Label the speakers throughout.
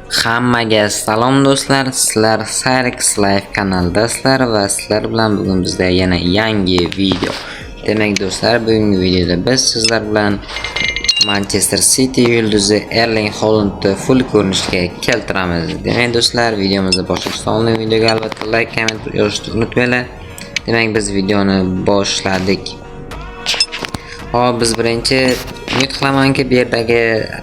Speaker 1: Hammaga salom do'stlar, sizlar Cyrex Live kanalidasizlar va sizlar bilan bugun bizda yana yangi video. Demak do'stlar, bugungi videoda biz sizlar bilan Manchester City yulduzi Erling Haalandni full ko'rinishga keltiramiz. Demak do'stlar, videomizni boshlashdan oldin videoga albatta like, komment yozishni unutmanglar. Demak biz videoni boshladik. Hop, biz birinchi umid qilamanki, bu yerdagi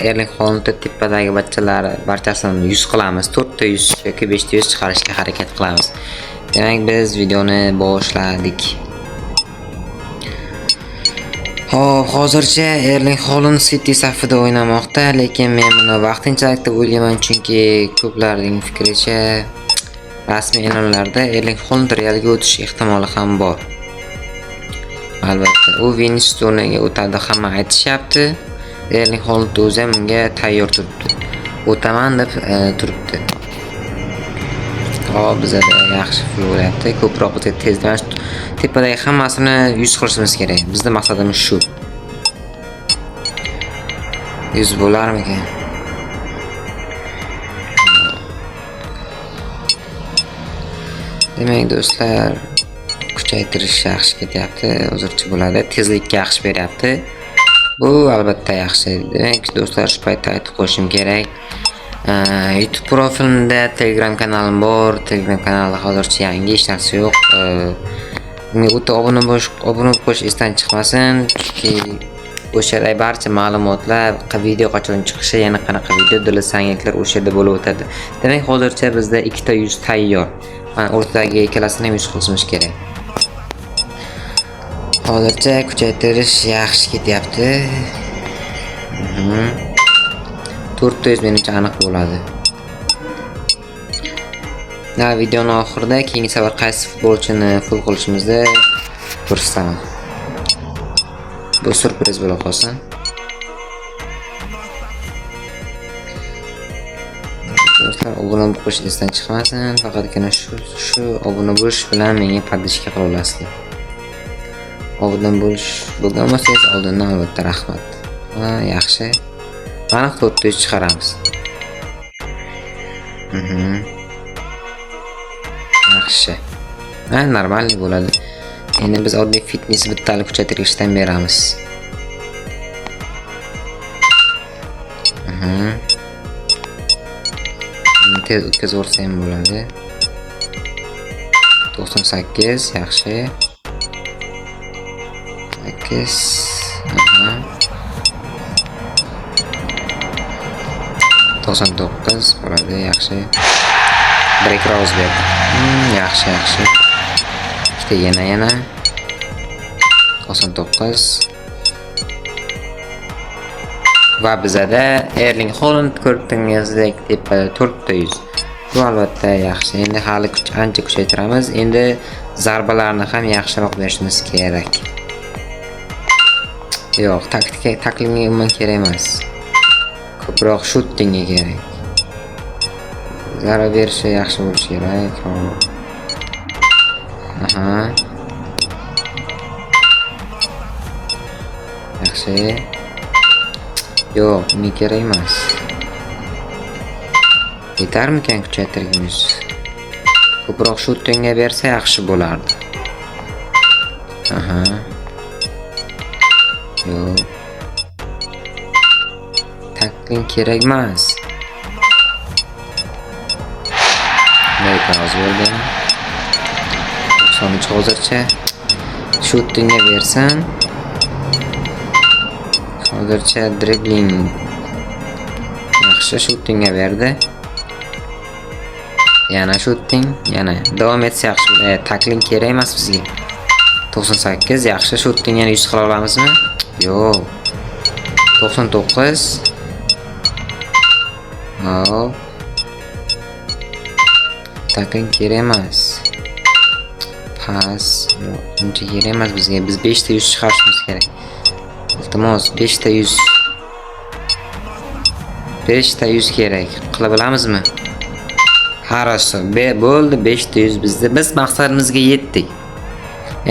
Speaker 1: Erling Haalandni tepadagi bachchalar barchasini 100 qilamiz. 4 ta 100 yoki 5 ta 100 chiqarishga harakat qilamiz. Demak, biz videoni boshladik. Hop, hozircha Erling Haaland City safida o'ynamoqda, lekin men buni vaqtinchalik deb o'ylayman, chunki ko'plarning fikricha rasmiy e'lonlarda Erling Haaland Realga o'tish ehtimoli ham bor. Albatta, u Vinicius o'rniga o'tadi hamma aytishyapti. Erling Haaland o'zi ham bunga tayyor turibdi. O'taman deb turibdi. Hop, bizada yaxshi full bo'lyapti. Ko'proq bizga tezda tepadagi hammasini 100 qilishimiz kerak. Bizning maqsadimiz shu. 100 bo'larmikan? Demak do'stlar, kuchaytirish yaxshi ketyapti, hozircha bo'ladi. Tezlikka yaxshi beryapti. Bu albatta yaxshi. Demak do'stlar, shu paytda aytib qo'yishim kerak. YouTube profilimda Telegram kanalim bor. Telegram kanalida hozircha yangi hech narsa yo'q. Unga o'ta obuna bo'lish, obuna bo'lib qo'yish esdan chiqmasin, chunki o'sha yerdagi barcha ma'lumotlar, video qachon chiqishi, yana qanaqa video, dili sangiliklar o'sha yerda bo'lib o'tadi. Demak, hozircha bizda 2 ta 100 tayyor. Mana o'rtadagi ikkalasini ham 100 qilishimiz kerak. Hozircha kuchaytirish yaxshi ketyapti. 400 menimcha aniq bo'ladi. Na videoni oxirida keyingi safar qaysi futbolchini full qilishimizni ko'rsataman. Bu syurpriz bo'la qolsin. Do'stlar, obuna bo'lib qo'yish esdan chiqmasin. Faqatgina shu obuna bo'lish bilan menga podpиска qila olasizlar. Obuna bo'lish bo'lgan bo'lsangiz oldindan albatta rahmat. Ha, yaxshi. Aniq 400 chiqaramiz. Yaxshi. Ha, normal bo'ladi. Endi biz oddiy fitness bittalik kuchaytirishdan beramiz. Tez o'tkazib yuborsa ham bo'ladi. 98, yaxshi. 8. Aha. 99 bo'ladi, yaxshi. Break rouz berdi. Yaxshi, yaxshi. Ikkita yana. 99. Va bizada Erling Haaland ko'rib turganingizdek tepada 400. Bu albatta yaxshi. Endi hali ancha kuchaytiramiz. Endi zarbalarni ham yaxshiroq berishimiz kerak. Yo'q, taktika, taklingga umuman kerak emas. Ko'proq shootingga kerak. Zarba berishi yaxshi bo'lishi kerak. Hop. Aha. Yaxshi. Yo'q, unga kerak emas. Yetarmikan kuchaytirgimiz? Ko'proq shootingga bersa yaxshi bo'lardi. Aha. Yo'q. Takling kerak emas. Rozi bo'ldim. 93 hozircha. Shootingga bersin. Hozircha dribbling yaxshi shootingga berdi. Yana shooting, yana davom etsa yaxshi. Takling kerak emas bizga. 98 yaxshi shooting, yana 100 qila olamizmi? Yo'q. 99. Hop. Takling kerak emas. Pas, yo'q, uncha kerak emas bizga. Biz 5 ta 100 chiqarishimiz kerak. Iltimos, 5 ta 100. 5 ta 100 kerak. Qila bilamizmi? Хорошо. Bo'ldi, 5 ta 100 bizda. Biz maqsadimizga yetdik.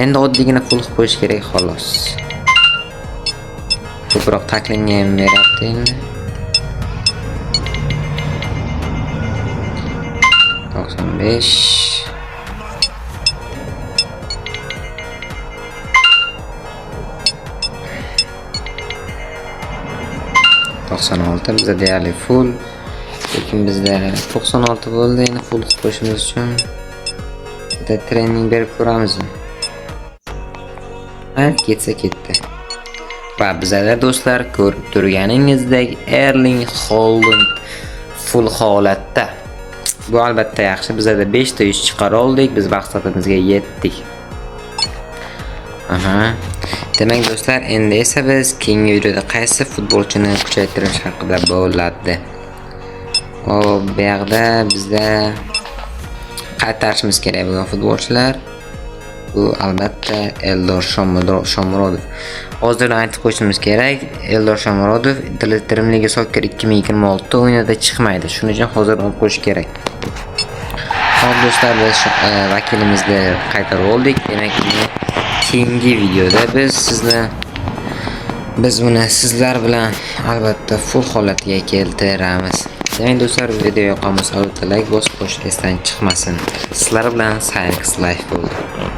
Speaker 1: Endi oddiygina full qilib qo'yish kerak xolos. Ko'proq taklingga ham beryapti endi. 95, 96 bizda deyarli full. Lekin bizda 96 bo'ldi, endi full qilib qo'yishimiz uchun bitta trening berib ko'ramizmi? Ha, ketsa ketdi. Va bizada do'stlar ko'rib turganingizdek Erling Haaland full holatda. Bu albatta yaxshi. Bizada 5 ta 100 chiqara oldik. Biz maqsadimizga yetdik. Aha. Demak do'stlar, endi esa biz keyingi videoda qaysi futbolchini kuchaytirish haqida bo'ladi. Hop, bu yoqda bizda qaytarishimiz kerak bo'lgan futbolchilar bu albatta Eldor Shomurodov. Hozirdan aytib qo'yishimiz kerak, Eldor Shomurodov Dream League Soccer 2026 o'yinida chiqmaydi. Shuning uchun hozir olib qo'yish kerak. Hop do'stlar, biz vakilimizni qaytarib oldik. Demak, keyingi videoda biz uni sizlar bilan albatta full holatiga keltiramiz. Demak do'stlar, video yoqqan bo'lsa albatta like bosib qo'yish esdan chiqmasin. Sizlar bilan Cyrex Life bo'ldi.